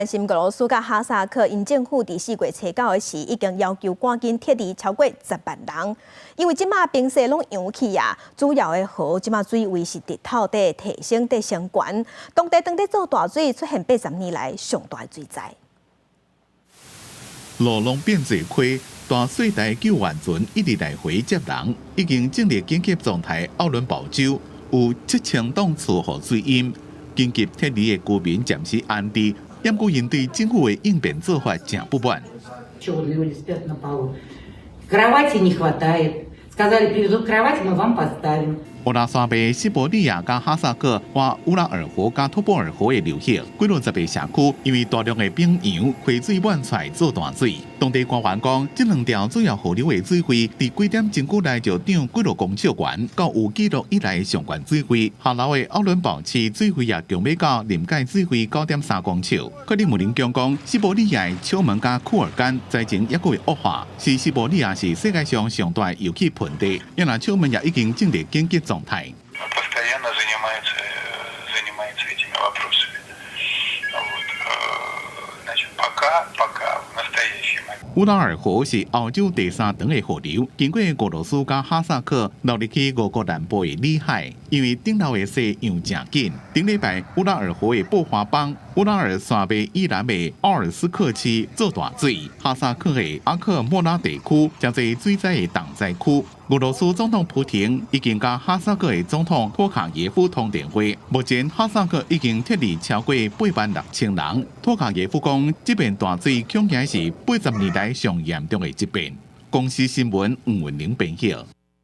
新俄羅斯佮哈薩克𪜶政府佇4月初9的時，已經要求趕緊撤離超過10萬人，因為這馬冰雪攏融去啊，主要的河這馬水位是直透佇提升佇升懸，當地當地做大水出現80年來上大的水災。路攏變做溪，大水台救援船一直來回接人，已經進入緊急狀態。奧倫堡州有7000棟厝予水淹，緊急撤離的居民暫時安置。毋過𪜶對政府的應變做法誠不滿。 Люди спят на полу. Кровати не хватает. Сказали, привезут кровать, мы вам поставим. 烏拉山脈西伯利亞佮哈薩克和烏拉爾河佮托波爾河的流域，幾落十个社區因為大量的冰融，溪水滿出來做大水。當地官員講，這兩條主要河流的水位，佇幾點鐘久內就漲幾落公尺懸，到有記錄以來上懸水位。下流的奧倫堡市水位也強欲到臨界水位9.3公尺。克里姆林宮講，西伯利亞的丘門佮庫爾干災情猶閣會惡化，是西伯利亞是世界上上大的油氣盆地，因為丘門也已經進入緊急狀態。 Постоянно занимается этими вопросами. Вот. Значит, пока, в настоящий момент. 烏拉爾河是歐洲第三長的河流，經過俄羅斯佮哈薩克流入去俄國南部的裏海。因為頂流的雪融誠緊，頂禮拜烏拉爾河的布華邦、烏拉爾山脈以南的奧爾斯克市做大水，哈薩克的阿克莫拉地區誠濟水災的重災區。俄羅斯總統普廷已經佮哈薩克的總統托卡耶夫通電話，目前哈薩克已經撤離超過86,000人。托卡耶夫講，這遍大水恐驚是80年來上嚴重的一遍。公視新聞吳文玲編譯。